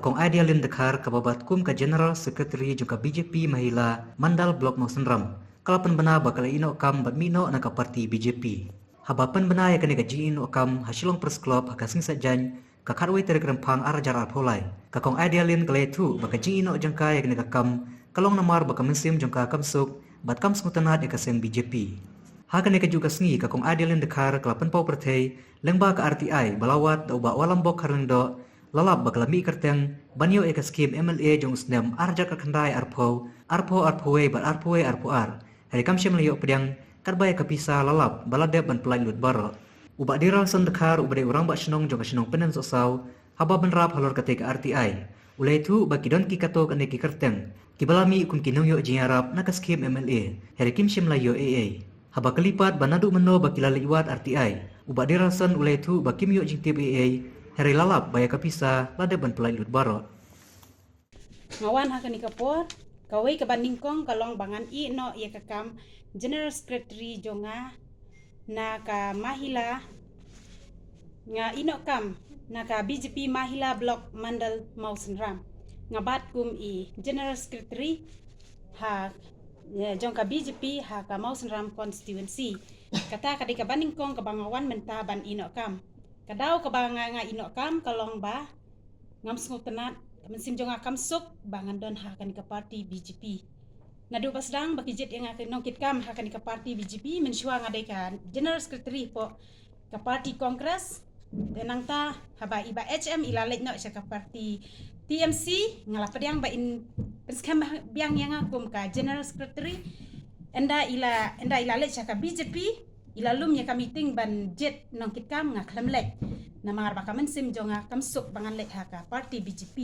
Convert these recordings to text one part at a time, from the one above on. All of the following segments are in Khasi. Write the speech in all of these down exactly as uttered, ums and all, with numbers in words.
Kong Idealin Dkhar kaba bat kum ka General Secretary jong ka B J P Mahila Mandal Block Mawsynram ka la pynbna ba ka la ïeh noh kam bad mih noh na ka party B J P. Haba pynbna ïa kane ka jingïeh noh kam ha Shillong Press Club ha ka sngi Saitjaiñ ka khatwei tarik Rymphang ar hajar arphew lai, ka Kong Idealin ka la ïathuh ba ka jingïeh noh jong ka ïa kane ka kam ka long namar ba ka mynsiem jong ka kam suk bad kam sngewtynnad ïa ka seng B J P. Ha kane kajuh ka sngi ka Kong Idealin Dkhar ka la pynpaw pyrthei lyngba ka R T I ba la wad da u Bah Walambok Kharlyngdoh, la lap ba ka la mih kyrteng ban ïoh ïa ka skhim M L A jong u snem ar hajar khatkhyndai arphew, arphew arphew wei bad arphew wei arphew ar. Hynrei kam shym la ïoh pdiang katba ïa ka pisa la lap ba la dep ban pynlait lut baroh. U Bah Diralson Dkhar uba dei u Rangbah Shnong jong ka shnong Pyndensohsaw, haba bynrap halor katei ka R T I, u la ïathuh ba ki don ki katto katne ki kyrteng kiba la mih kum ki nongïoh jingïarap na ka skhim M L A, hynrei kim shym la ïoh ei ei. Haba kylli pat ba naduh mynno ba ki la leit wad R T I, u Bah Diralson u la ïathuh ba kim ïoh jingtip ei ei, hynrei la lap ba ïa ka pisa la dep ban pynlait lut baroh. Nga wan ha kane ka por, kawei kaba nyngkong ka long ba ngan ïeh noh ïa ka kam General Secretary jong nga na ka Mahila, nga ïeh noh kam na ka B J P Mahila Block Mandal Mawsynram. Nga bat kum i General Secretary ha, eh, jong ka B J P ha ka Mawsynram constituency. Kata ka dei kaba nyngkong kaba nga wan mynta ban ïeh noh kam. Ka daw kaba nga, nga ïeh noh kam ka long ba ngam sngewtynnad, ka mynsiem jong nga kam suk ba ngan don ha kane ka party B J P. Naduh ba sdang ba ki jied ïa nga ki nongkitkam ha kane ka party B J P, mynshuwa nga dei ka General Secretary hapoh ka party Congress. Te nangta haba i Bah H M i la leit noh sha ka party T M C, nga la pdiang ba in pynskhem biang ïa nga kum ka General Secretary. Ynda i la, ynda i la leit sha ka B J P, i la lum ïa ka meeting ban jied nongkitkam, nga khlem leit. Namar ba ka mynsiem jong nga kam suk ba ngan leit ha ka party B J P.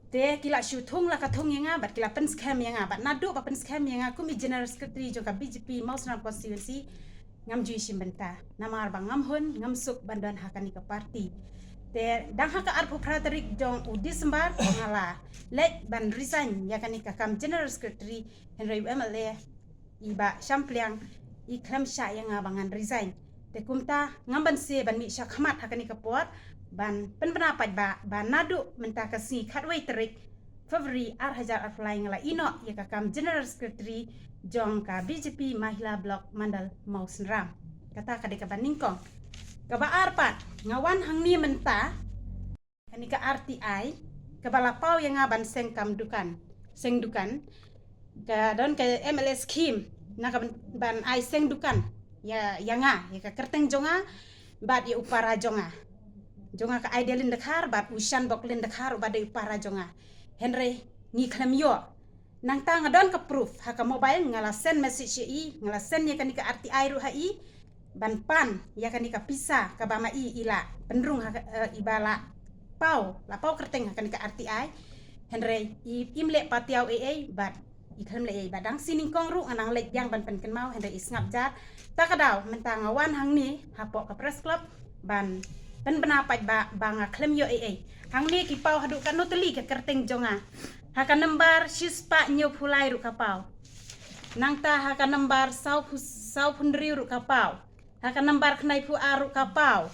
Te ki la shu thung la ka thung ïa nga bad ki la pynskhem ïa nga, bad naduh ba pynskhem ïa nga kum i General Secretary jong ka B J P Mawsynram constituency, ngam ju ïashim bynta. Namar ba ngam hun, ngam suk ban don ha kane ka party. Te dang ha ka arphew phra tarik jong u December nga la leit ban resign ïa kane ka kam General Secretary, hynrei u M L A i Bah Shampliang i khlem shah ïa nga ba ngan resign. Te kumta ngam banse ban mih sha khmat ha kane ka por ban pynbna paidbah ba naduh mynta ka sngi khatwei tarik February ar hajar arphew lai nga la ïeh noh ïa ka kam General Secretary jong ka B J P Mahila Block Mandal Mawsynram. Kata ka dei kaba nyngkong. Kaba ar pat, nga wan hangne mynta kane ka R T I kaba la paw ïa nga ban seng kam dukan, seng dukan. Ka don ka M L A scheme na ka ban, ban ai seng dukan ïa, ïa nga, ïa ka kyrteng jong nga bad ïa u para jong nga, jong nga ka Idealin Dkhar bad u Shanboklin Dkhar uba dei u para jong nga. Hynrei ngi khlem ïoh. Nangta nga don ka proof ha ka mobile, nga la send message ïa i, nga la send ïa kane ka R T I ruh ha i ban pan ïa kane ka pisa kaba ma i i la pynrung ha ka, eh, iba la paw, la paw kyrteng ha kane ka R T I. Hynrei i, im leh patiaw ei ei bad i khlem leh ei ei bad dang shi nyngkong ruh nga nang leit biang ban pynkynmaw hynrei i sngap jar. Ta ka daw mynta nga wan hangne hapoh ka press club ban pynbna paidbah ba nga khlem ïoh ei ei. Hangne ki paw haduh katno tylli ka kyrteng jong nga. Ha ka nambar shispah hynñiewphew lai ruh ka paw. Nangta ha ka nambar sawphew, sawphew hynriew ruh ka paw. Ha ka nambar khyndaiphew ar ruh ka paw.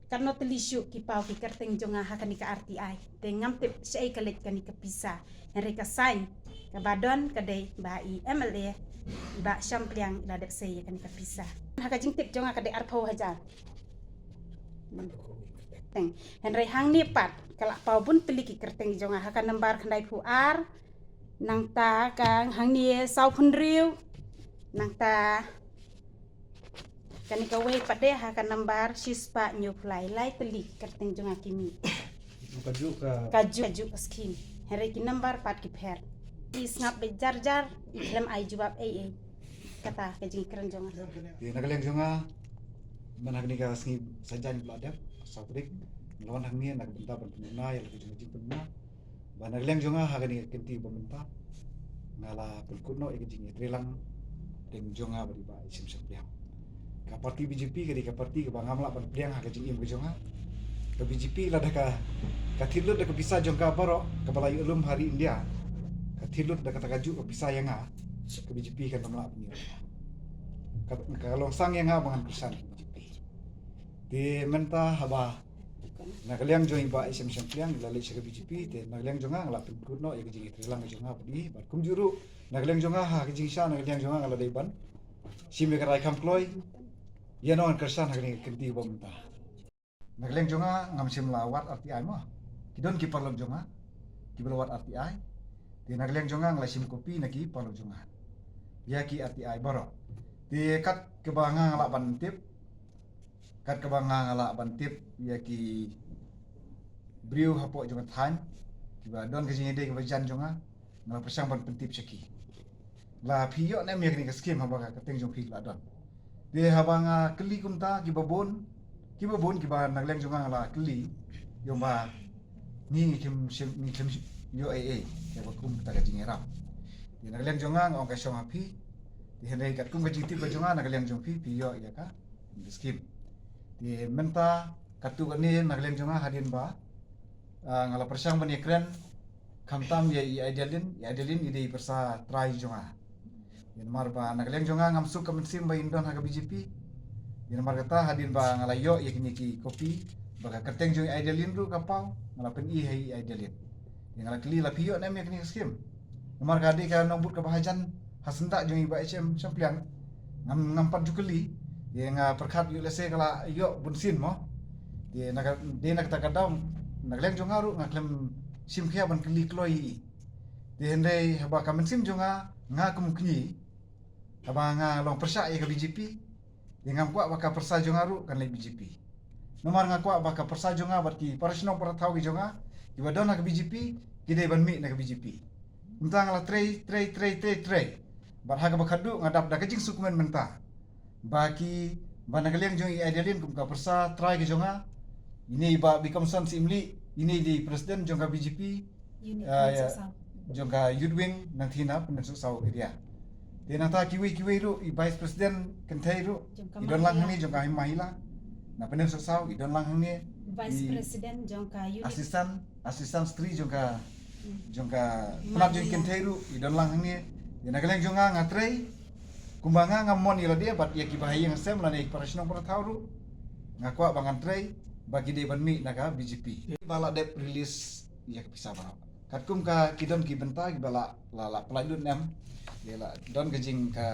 Katno tylli shuh ki paw ki kyrteng jong nga ha kane ka R T I. Te ngam tip shaei ka leit kane ka pisa. Hynrei ka sign kaba don ka dei ba i M L A i Bah Shampliang i la dep sei ïa kane ka pisa. Ha ka jingtip jong nga ka dei arphew hajar. Teng. Hynrei hangne pat ka la paw bun tylli ki kyrteng jong nga ha ka nambar khyndaiphew ar. Nangta ka hangne sawphew hynriew. Nangta kane kawei pat de ha ka nambar shispah hynñiewphew lai, lai tylli kyrteng jong nga ki mih. Kajuh ka, kajuh, kajuh ka scheme. Hynrei ki nambar pat ki pher. I sngap beit jar jar, i khlem ai jubab ei ei. Kata ka jingkren jong nga. Te na ka liang jong nga, man hangne ka sngi Saitjaiñ ba la dep, saw tarik, nga la wan hangne na ka bynta ban pynbna ïa la ka jong ka jingpynbna. Ba na ka liang jong nga ha kane ka kynti ba mynta nga la pynkut noh ïa ka jingïatreilang deng jong nga bad i Bah Ishim Shampliang. Ka party B J P ka dei ka party kaba ngam lah ban pdiang ha ka jingim ka jong nga. Ka B J P lada ka, ka thied lut da ka pisa jong ka baroh kaba la ïoh lum ha ri India, ka thied lut da kata kajuh ka pisa ïa nga, ka B J P kan ym lah ban ïoh. Ka, ka long sang ïa nga ba ngan kyrshan ka B J P. Te mynta haba Na ka liang jong i Bah H M Shangpliang la leit sha ka B J P, te na ka liang jong nga nga la pynkut noh ïa ka jingïatreilang ka jong nga bad i, bad kumjuh ruh na ka liang jong nga, ha ka jingshisha na ka liang jong nga nga la dei ban shim ïa ka rai kham kloi ïa nongkyrshan ha kane ka kynti ba mynta. Na ka liang jong nga ngam shym la wad R T I mo. Ki don ki paralok jong nga kiba la wad R T I. Te na ka liang jong nga nga la shim copy na ki paralok jong nga ïa ki R T I baroh. Te kat kaba nga nga lah ban tip, kat kaba nga nga lah ban tip ïa ki briew hapoh jong ka thaiñ kiba don ka jingïadei kaba jan jong nga, nga la pyrshang ban pyntip sha ki. La phi ïoh ne em ïa kane ka skim haba ka kyrteng jong phi ka la don? Te haba nga kylli kumta, kiba bun, kiba bun kiba na ka liang jong nga nga la kylli, ïoh ba ngi, ngi khlem shim, ngi khlem ïoh ei ei ïa ba kumta ka jingïarap. Te na ka liang jong nga nga ong ka shong ha phi. Te hynrei katkum ka jingtip ka jong nga, na ka liang jong phi phi ïoh ïa ka skim. Te mynta katto katne na ka liang jong nga, hadien ba, ah, nga la pyrshang ban ïakren khamtam ïa i Idalin, i Idalin i dei i pyrsa trai jong nga. Ïa namar ba na ka liang jong nga ngam suk ka mynsiem ba in don ha ka B J P. Ïa namar kata hadien ba nga la ïoh ïa kine ki copy ba ka kyrteng jong i Idalin ruh ka paw, nga la pyni ha i Idalin. Ïa nga la kylli, la phi ïoh ne em ïa kane ka skim? Namar ka dei ka nongbud kaba hajan ha syndah jong i Bah H M Shangpliang. Ngam, ngam pat ju kylli. Ïa nga pyrkhat ïoh lehse ka la ïoh bunsien mo. Ïa na ka, dei na kata ka daw, na ka liang jong nga ruh nga khlem shim khia ban kylli kloi ïa i. Te hynrei haba ka mynsiem jong nga, nga kum u kñi, haba nga long pyrshah ïa ka B J P, te ngam kwah ba ka pyrsa jong nga ruh kan leit B J P. Namar nga kwah ba ka pyrsa jong nga bad ki para shnong para thaw ki jong nga kiba don ha ka B J P ki dei ban mih na ka B J P. Kumta nga la trei, trei, trei, trei, trei. Bad ha kaba khatduh nga dap da ka jingsngewkmen mynta ba ki, ba na ka liang jong i Idalin kum ka pyrsa trai ka jong nga, ine i Bah Bikramson Syiemlieh, ine i dei president jong ka B J P, Unit ah, Pyndensohsaw. Jong ka Youth Wing nangta na Pyndensohsaw area. Te nangta kiwei kiwei ruh, i Vice President kynthei ruh, jong ka i don lang Mahila. Hangne jong ka Mahila. Na Pyndensohsaw i don lang hangne. Vice i President jong ka unit. Assistant, Assistant Secretary jong ka, hmm, jong ka Pynap jong Mahila. Kynthei ruh i don lang hangne. Ïa na ka liang jong nga nga trei. Kumba nga ngam mon ïa lade bad ïa kiba ha ïing ha sem lane para shnong para thaw ruh. Nga kwah ba ngan trei ba ki dei ban mih na ka B J P. Ba la dep release ïa ka pisa baroh. Katkum ka ki don ki bynta kiba la, la, la pynlait lut ne em. Ïa la don ka jing ka,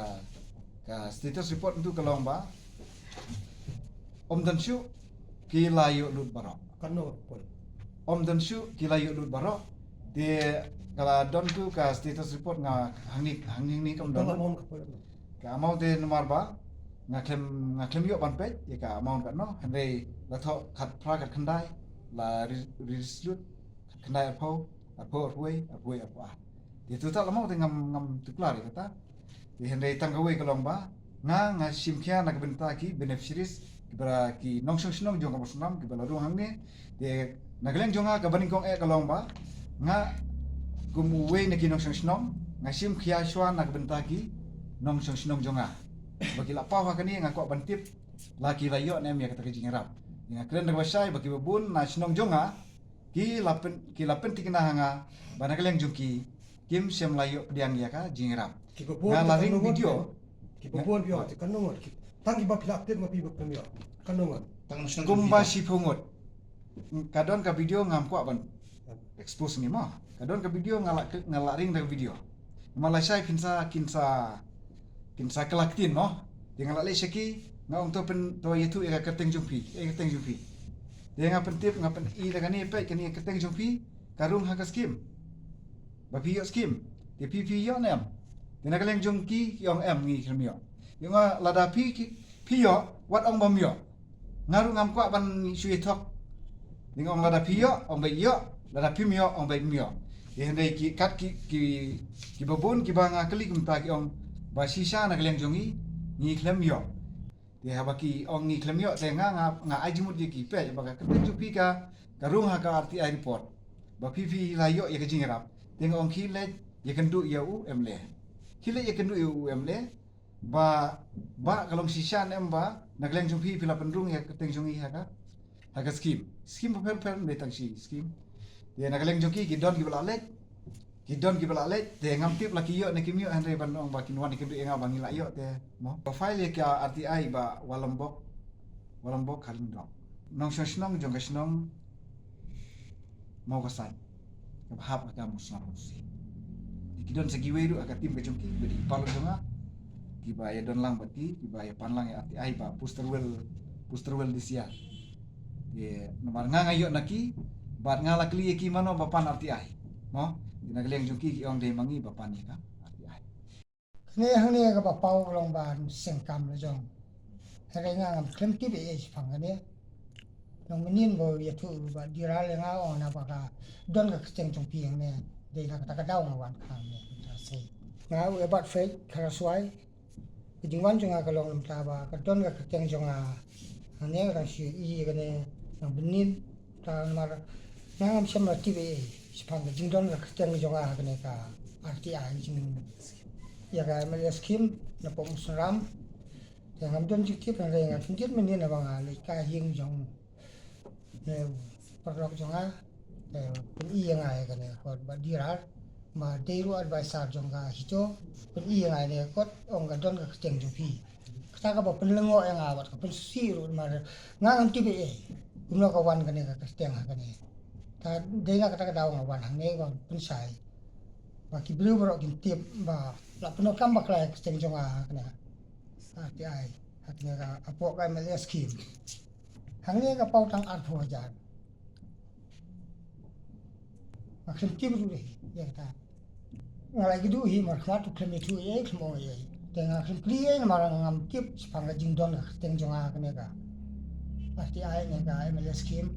ka status report tu ka long ba ym don shuh ki la ïoh lut baroh. Kano pun? Ym don shuh ki la ïoh lut baroh. Te ka la don tu ka status report nga hangne, hangne, hangne kam don. Ka amount ka pun? Ka amount te namar ba nga khlem, nga khlem ïoh ban peit ïa ka amount katno, hynrei la thoh khatphra khatkhyndai, la re-, release lut khatkhyndai arphew, arphew arphew wei, arphew wei arphew ar. Te total amount te ngam, ngam tip klar ïa kata. Te hynrei tang kawei ka long ba nga, nga shim khia na ka bynta ki beneficiaries, kiba ki nongshong shnong jong ka Mawsynram kiba la rung hangne. Te na ka liang jong nga kaba nyngkong eh ka long ba nga kum uwei na ki nongshong shnong nga shim khia shuwa na ka bynta ki nongshong shnong jong nga. Ba ki la paw ha kane nga kwah ban tip la ki la ïoh ne em ïa kata ka jingïarap. Nga kren da kaba shai ba kiba bun na shnong jong nga ki la pyn, ki la pynthikna ha nga ba na ka liang jong ki kim shym la ïoh pdiang ïa ka jingïarap. Kiba bun nga la ring video. Kiba bun phi ong te katno ngut? Tang kiba phi la update ma phi ba phi ïoh. Katno ngut? Kumba shiphew ngut. Ka don ka video, ngam kwah ban expose ni ma. Ka don ka video nga la, nga la ring da ka video. Ma lashai phin sa, kin sa, kin sa kylla ktien mo. Te nga la leit sha ki, nga ong to pyn, to ïathuh ïa ka kyrteng jong phi, ïa ka kyrteng jong phi. Te nga pyntip, nga pyni da kane, peit kane ka kyrteng jong phi ka rung ha ka skim. Ba phi ïoh skim. Te phi, phi ïoh ne em? Te na ka liang jong ki ki ong em, ngi khlem ïoh. Ïoh nga lada phi ki, phi ïoh, wat ong bym ïoh. Nga ruh ngam kwah ban shu ïathuh. Te nga ong lada phi ïoh, ong ba ïoh, lada phim ïoh, ong ba phim ïoh. Te hynrei ki kat ki, ki, kiba bun kiba nga kylli kumta ki ong ba shisha na ka liang jong ngi, ngi khlem ïoh. Te haba ki ong ngi khlem ïoh te nga, nga, nga ai jingmut ïa ki, peit ba ka kyrteng jong phi ka, ka rung ha ka R T I report. Ba phi phi la ïoh ïa ka jingïarap. Te nga ong khie leit ïakynduh ïa u M L A. Khie leit ïakynduh ïa u M L A. Ba, ba ka long shisha ne em ba na ka liang jong phi phi la pynrung ïa ka kyrteng jong ngi ha ka, ha ka skim. Skim bapher bapher, ym dei tang shi skim. Te na ka liang jong ki, ki don kiba la leit. Ki don kiba la leit, te ngam tip la ki ïoh ne kim ïoh, hynrei ban ong ba kin wan ïakynduh ïa nga ba ngi la ïoh te mo. Ba file ïa ka R T I ba Walambok, Walambok Kharlyngdoh. Nongshong shnong jong ka shnong Mawkasai kaba hap ha ka Musngar Musi. Ki don sa kiwei ruh ha ka team ka jong ki, ba dei ki paralok jong nga kiba ïa don lang bad ki, kiba ïa pan lang ïa R T I, ba poster well, poster well this year. Te namar nga nga ïoh na ki bad nga la kylli ïa ki mano ba pan R T I. Mo, na ka liang jong ki ki ong dei ma ngi ba pan ïa ka R T I. Kane hangne kaba paw ka long ba seng kam la jong. Hynrei nga ngam khlem tip ei ei shaphang kane. Long mynnin ba ïathuh ba dira le nga ong na ba ka don ka kyrteng jong phi hangne. Dei na kata ka daw nga wan kane. Nga u Ebert Faith Kharaswai. Ka jingwan jong nga ka long mynta ba ka don ka kyrteng jong nga hangne, ka dang shu ïohi kane, long mynnin. Te namar nga ngam shym la tip ei ei shaphang ka jingdon ka kyrteng jong nga ha kane ka R T I jing, ïa ka M L A scheme na pdeng u Synram. Te ngam don jingtip, hynrei nga kyndit mynnin ba nga leit ka ïing jong ne paralok jong nga. Te pyni ïa nga ïa kane kot ba dira, ma dei ruh advisor jong ka HITO, pyni ïa nga ïa kane kot, ong ka don ka kyrteng jong phi. Kata kaba pynlyngngoh ïa nga bad ka pynsngewsih ruh, namar nga ngam tip ei ei kumno ka wan kane ka kyrteng ha kane. Te dei na kata ka daw nga wan hangne ban pynshai ba ki briew baroh kin tip ba la pyndonkam bakla ïa ka kyrteng jong nga ha kane ka R T I, ha kane ka, hapoh ka M L A scheme. Hangne ka paw tang arphew hajar. Nga khlem tip ruh ïa kata. Nga la ïakynduh hi markhmat, u khlem ïathuh ei ei, khlem ong ei ei. Te nga khlem plie ei ei namar nga ngam tip shaphang ka jingdon ka kyrteng jong nga ha kane ka R T I ne ka M L A scheme.